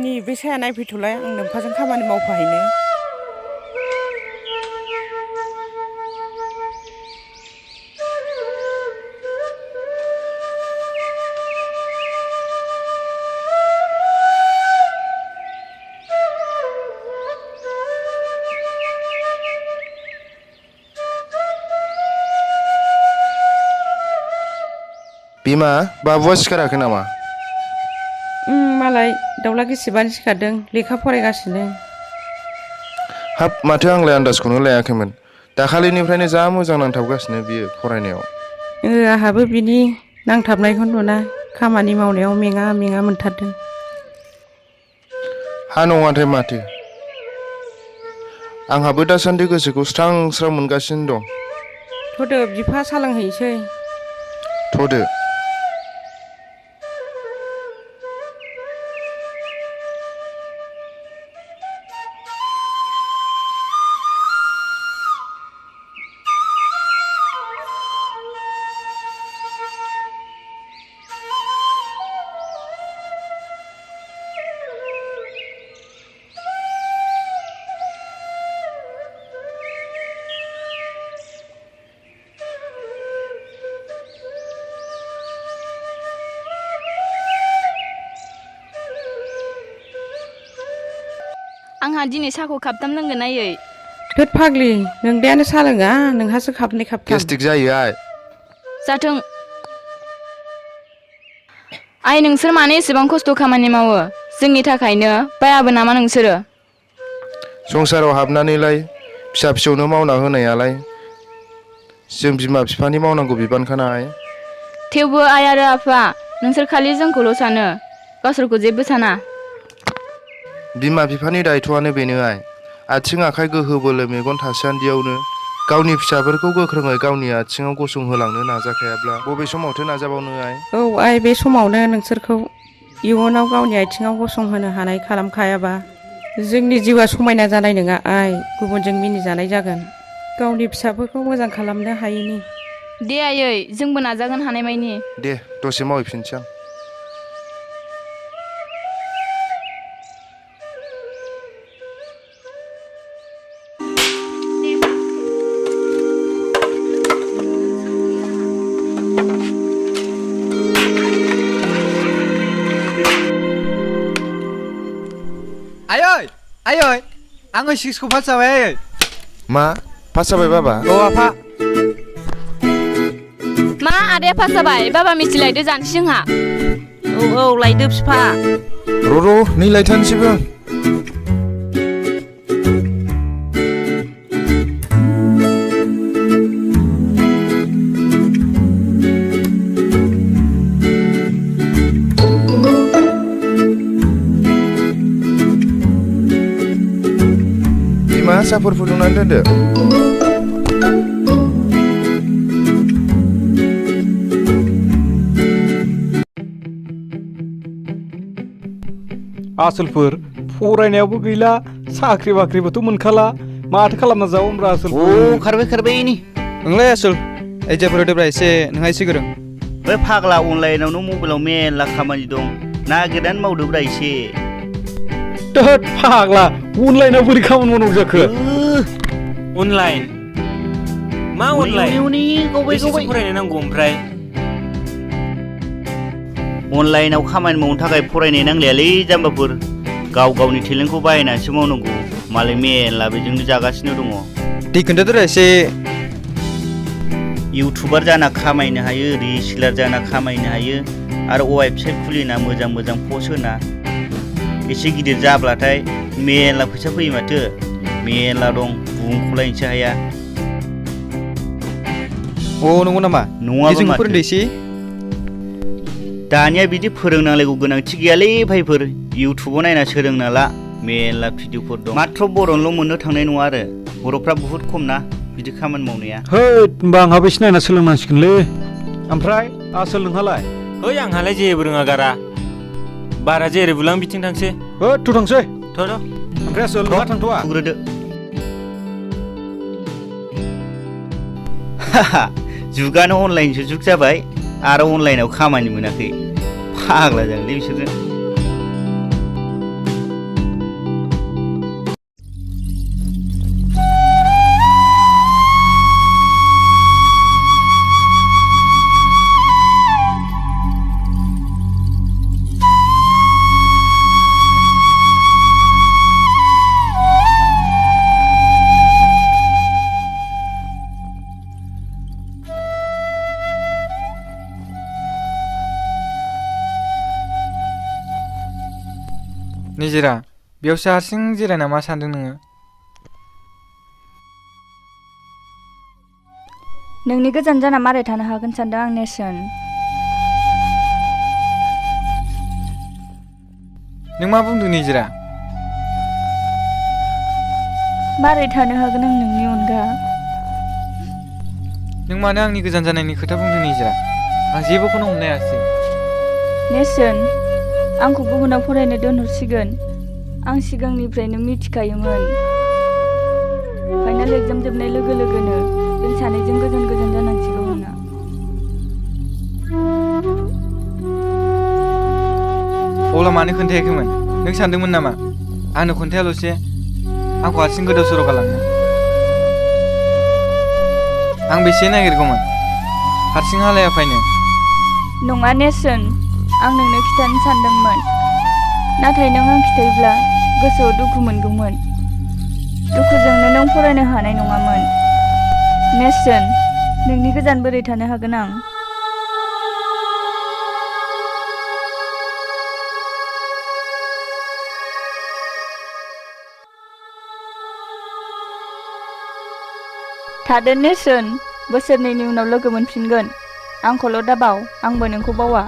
आंनि बे साया नायफैथ'लाय आं नोम्फाजों खामानि मावफाहैनो। बिमा बाबुआ सिखाराखै नामा? मालाय दाउला गिसिबानो सिखारदों लेखा फरायगासिनो। हाब माथो आंलाय आन्दाजखौनो लायाखैमोन। दाखालिनिफ्रायनो जा मोजां नांथाबगासिनो बियो फरायनायाव। आंहाबो बिनि नांथाबनायखौ नुना खामानि मावनायाव मेङा मेङा मोनथारदों। हा नङाथाय माथो। आंहाबो दासान्दि गोसोखौ स्रां स्रां मोनगासिनो दं। थ'दो बिफा सालोंहैसै। थ'दो। आंहा दिनै साहाखौ खाबथाम नांगोन आयै। थोद फाग्लि नोंदायानो सा लोङा नोंहासो खाबनै खाबथाम। गेस्टिक जायो आइ। जाथों। आइ नोंसोर मानो एसेबां खस्थ' खामानि मावो जोंनि थाखायनो बायाबो नामा नोंसोरो? संसाराव हाबनानैलाय फिसा फिसौनो मावना होनायालाय जों बिमा बिफानि मावनांगौ बिबानखाना आइ। थेवबो आइ आरो आफा नोंसोर खालि जोंखौल' सानो गावसोरखौ जेबो साना। बिमा बिफानि दायथ'आनो बेनो आइ। आथिं आखाइ गोहो बोलो मेगन थासान्दियावनो गावनि फिसाफोरखौ गोख्रोङै गावनि आथिङाव गसंहोलांनो नाजाखायाब्ला बबे समावथो नाजाबावनो आइ। औ आइ बे समावनो नोंसोरखौ इयुनाव गावनि आथिङाव गसंहोनो हानाय खालामखायाबा जोंनि जिउआ समायना जानाय नङा आइ। गुबुनजों मिनिजानाय जागोन गावनि फिसाफोरखौ मोजां खालामनो हायैनि। दे आयै जोंबो नाजागोन हानायमायनि। दे दसे मावहैफिनसै आं। आयै आयै आङो 6 पास जाबाय आयै। मा पास जाबाय बाबा? औ आफा। मा आदाया पास जाबाय बाबा मिथि लायदो जानोसै जोंहा। औ लायदो बिफा। र' नै लायथारनोसैबो आं। बिमा साफोर फुदुंनानै दोनदो। आसोलफोर फरायनायावबो गैला साख्रि बाख्रिबोथ' मोनखाला माथो खालामना जाबावब्रा आसोलफोर। खारबाय नि नोंलाय आसोल आइदियाफोर होदोब्रा एसे नोंहा एसे गोरों। बे फाग्ला अनलाइनावनो मबाइलाव मेरला खामानि दं नागिरनानै मावदोब्रा एसे। थोद फाग्ला अनलाइनाव बोरै खामानि मावनांगौ जाखो? अनलाइन मा अनलाइन गावबाय फरायनो नांगौ ओमफ्राय? अनलाइनाव खामानि मावनो थाखाय फरायनाय नांलायालै जाम्बाफोर। गाव गावनि टेलेन्टखौ बाहायनानैसो मावनांगौ। मालाय मेरला बेजोंनो जागासिनो दङ। दे खोन्थादोरा एसे। इउटुबार जाना खामायनो हायो, रिसेलार जाना खामायनो हायो आरो वेबसाइट खुलिना मोजां मोजां पस्ट होना एसे गिदिर जाब्लाथाय मेरला फैसा फैयो माथो। मेरला दं बुंख'लायनोसो हाया। अ नंगौ नामा? नङाबा जोंखौ माथो। फोरोंदो एसे। दानिया बिदि फोरोंनांलायगौ गोनांथि गैयालै भाइफोर। इउटुबाव नायना सोलोंना ला मेरला भिडिअफोर दं। माथ्र' बर'निल' मोननो थांनाय नङा आरो बर'फ्रा बुहुत खम ना बिदि खामानि मावनाया। होद होनबा आंहाबो एसे नायना सोलोंनांसिगोनलै। ओमफ्राय आसोल नोंहालाय? है आंहालाय जेबो रोङा गारा बारा जेरै बुलां बिथिं थांसै। होद थ' थांसै। थ' ओमफ्राय आसोल नोंहा थांथ'वा? थुग्रोदो। जुगानो अनलाइनसो जुग जाबाय आरो अनलाइनाव खामानि मोनाखै। फाग्ला जागोनलै बिसोरजों। निजिरा बेयावसो हारसिं जिरायना मा सान्दों नोङो? नोंनि गोजान जाना मारै थानो हागोन सानदों आं नेरसोन। नों मा बुंदों निजिरा? मारै थानो हागोन आं नोंनि अनगा? नों मानो आंनि गोजान जानायनि खोथा बुंदों निजिरा? आं जेबोखौनो हमनो हायासै। नेरसोन, आंखौ गुबुनाव फरायनो दोनहरसिगोन आं सिगांनिफ्रायनो मिथिखायोमोन। फाइनाल एग्जाम जोबनाय लोगो लोगोनो जों सानैजों गोजान गोजान जानांसिगौ होनना। अब्ला मानो खोन्थायाखैमोन? नों सानदोंमोन नामा आंनो खोन्थायाल'से आंखौ हारसिं गोदाव सोराव गालांनो? आं बेसे नागिरगौमोन हारसिं हालाया फायनो? नङा नेरसोन, आं नोंनो खिथानो सानदोंमोन, नाथाय नों आं खिथायोब्ला गोसोआव दुखु मोनगौमोन। दुखुजोंनो नों फरायनो हानाय नङामोन। नेरसोन, नोंनि गोजान बोरै थानो हागोन आं? थादो नेरसोन, बोसोरनैनि उनाव लोगो मोनफिनगोन। आंखौल' दाबाव, आंबो नोंखौ बावा।